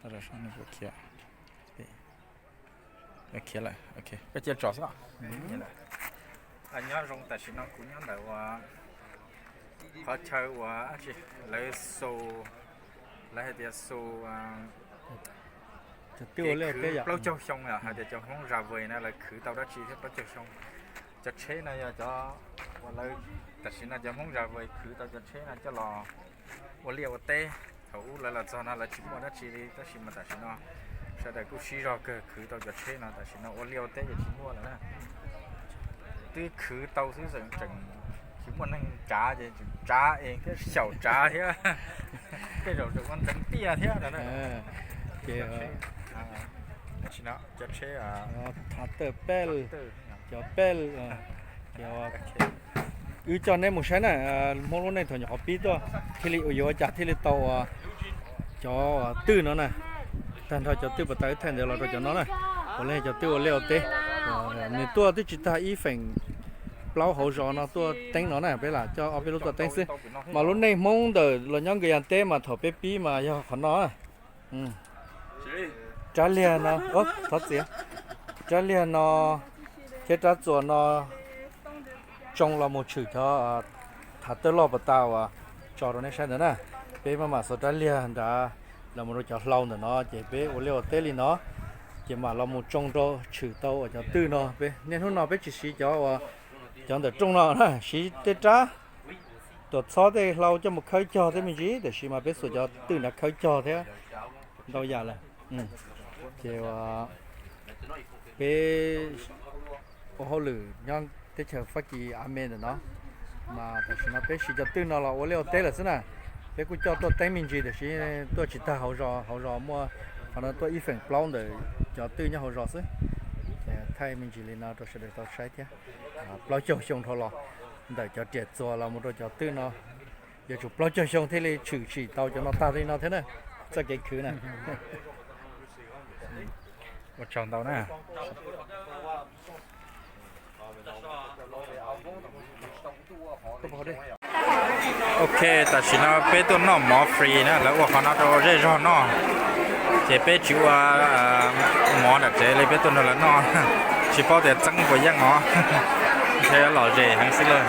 Khiav, khiav lawm, ok, peb cia tso xwb. Nyob zoo, tam sim no kuv nyob ntawm uas qhov chaw uas lawv xu, lawv hais tias xu, cov twj ua liaj ua teb yom, plaub caug xyoo, hais tias cov Hmoob Zas Vais na lawv khwv tau dab tsi thiab plaub caug xyoo. Cov tsheb no yog cov uas lawv, tam sim no cov Hmoob Zas Vais khwv tau cov tsheb no coj los ua liaj ua teb. Thaum ub lawv los txog no lawv tsis muaj dab tsi li, tab sis mas tam sim no sawv daws kuj sib zog kawg khwv tau cov tsheb no, tam sim no ua liaj ua teb ces tsis muaj lawm na. Twb khwv tau xwb tseem tsis muaj neeg tsav ces tseem tsav es thiab xyaum tsav thiab. Tej zaum tseem ua ntxeev tiaj thiab no. Ces cov tsheb, thav tawj peb, cov peb, ces wb coj neb mus saib na, Hmoob lub neej thaum nyuam qhuav pib tuaj thiaj li ua yuav ua cas thiaj li tau cov twj no na. Tag nrho cov twj pas tas wb thaij ntawd los rau cov no na, puav leej cov twj ua liaj ua teb. Nws tuaj twb tsis tag ib feem plaub hauv zos no tuaj teeb no na, peb lam coj ob peb lub tuaj teeb xwb. Mas lub neej Hmoob ntawm los nyob Nkes Yas teb mas thaum peb pib mas yog qhov no. Rab liag no, thov txim, rab liag no thiab rab txuas no tsoo los mus tshwm cov thav tawj loj pas tas uas tso rau nej saib ntawd na. Peb maj mam xuas rab liag nrad los mus rau cov hlau ntawm no ces peb ua liaj ua teb li no, ces mam los mus tsoo rau tshwm tau uas cov twj no. Peb niaj hnub no peb tsis siv cov uas cov ntawm rooj no na, siv tej rab tuam txhob tej hlau coj mus khawb cog thiab me ntsis, tiam sis mas peb xuas cov twj nrad khawb cog thiab ntau yam lawm. Ces peb ua hauj lwm nyob teb chaws Fab Kis A Me ntawm no, mas tam sim no peb siv cov twj no los ua liaj ua teb lawm xwb na. Peb kuj coj tuaj teeb me ntsis tiam sis tuaj tsis tag hauv zos, hauv zos muaj qhov no tuaj ib feem plaub ntawm cov twj nyob hauv zos xwb. Thaij me ntsis li no rau sawv daws tau saib thiab. Plaub caug xyoo dhau los, ntawm cov riam txuas los mus rau cov twj no, yuav tsum plaub caug xyoo thiaj li tshwm sim tau cov no tag li no thiab na, txoj kev khwv na. Ua tsaug ntau na. Ok, tam sim no peb tuaj noj mov free na, lawv ua qhov no rau zej zog noj. Ces peb tsis ua mov nram tsev li, peb tuaj nrog lawv noj, tsis paub tias txeeb puas yeej os. Ntshe lom zem heev xwb lawm.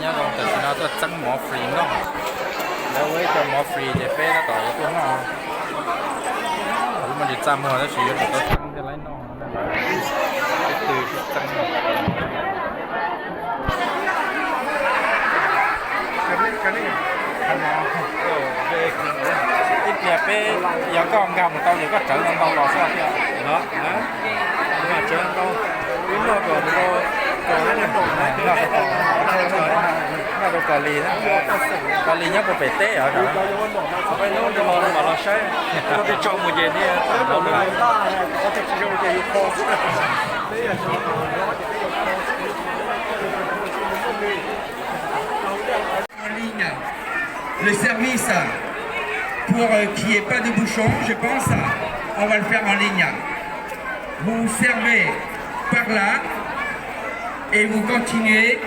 Nyob zoo, tam sim no tuaj txeeb mov free noj. Lawv ua ib co mov free ces peb tab tom yuav tuaj noj. Kuv muaj ntsis txaj muag tab sis yuav tsum tau txeeb thiaj laib noj. Ib tug txeeb. Ib pliag peb, yog koj nkag mus tau ces koj tsawv ntau ntau los xwb. Noj rau kos lis, kos lis nyob puag pem teb os. Peb hnub no mam los saib, tej tso mus ces niaj En ligne. Le service, pour euh, qu'il n'y ait pas de bouchon, je pense, on va le faire en ligne. Vous vous servez par là et vous continuez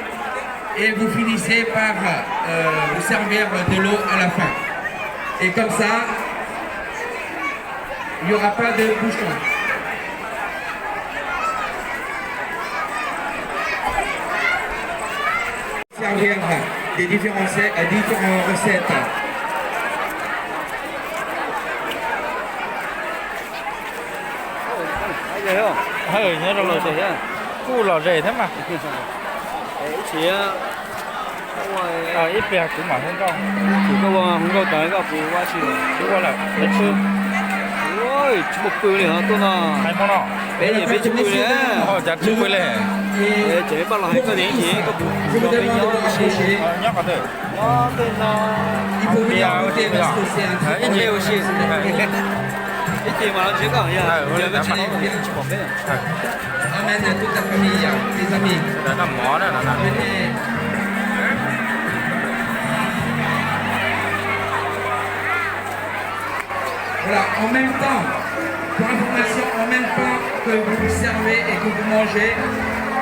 et vous finissez par euh, vous servir de l'eau à la fin. Et comme ça, il n'y aura pas de bouchon. Servir des différents, euh, différentes recettes. Nyob zoo, kuj lom zem thiab mas. Ib pliag kuv mam hu nkauj. Kuv ua lawm, peb tsis, tsis muaj pw li ho tuaj no. Peb yeej peb tsis pw li. Cas tsis pw li? Ces pab los hais koj tias ib chim koj puas nrog peb nyob ua si? Nyob qhov twg? Nyob tej no. Ib chim ua si. Ib chim mas los ntsib koj yog, yog koj tsis, tsis pom peb. Amène toute ta famille, tes amis. Noj mov na. Voilà, en même temps, pour information, en même temps que vous vous servez et que vous mangez,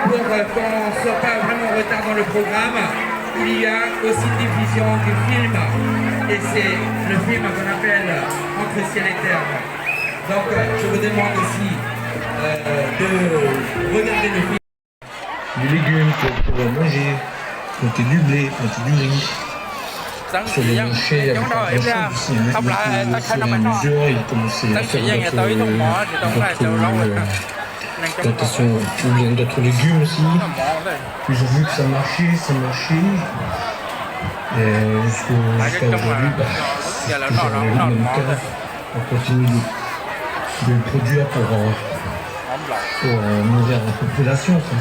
Pour euh, qu'on ne soit pas vraiment en retard dans le programme, il y a aussi diffusion du film, et c'est le film qu'on appelle Entre ciel et terre. Donc euh, je vous demande aussi euh, de regarder le film. Du légumes pour, pour manger, planter du blé, planter du riz. Sur les marchés, il y avait pas grand-chose aussi, hein. Et puis, au fur et à mesure, ils commençaient à faire d'autres, d'autres, euh, plantations, ou bien d'autres légumes aussi. Ils ont vu que ça marchait, ça marchait. Et jusqu'au, jusqu'à aujourd'hui, bah, c'est toujours le même cas. On continue de, de le produire pour, euh, pour euh, nourrir la population, quoi.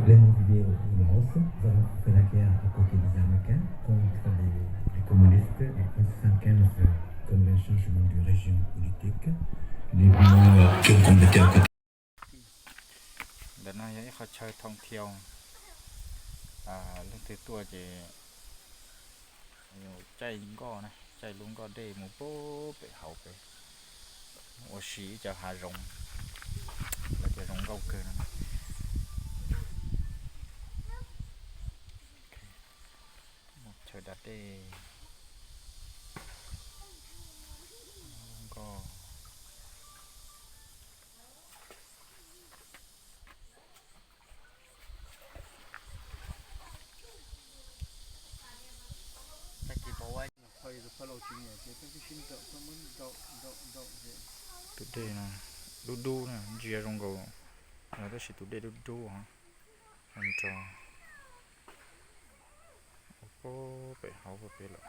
Raymond Villers au Laos, nous avons fait la guerre aux côtés des Américains contre les, les communistes, les onze cent quinze, comme le changement de régime politique. Les Blancs, euh, qui ont combattu aux côtés. Ntawm no yog ib qho chaw thoob thiau, leej twg tuaj ces caij nkoj na, caij lub nkoj dej mus pem hauv pem, mus ua si ib co hav zoov, lawv tias zoo nkauj kawg no. Chaw da dej, nkoj. Tus dej no dub dub na, ntsia zoo nkaus no tab sis tus dej dub dub ho nrog pem hauv pem lawm.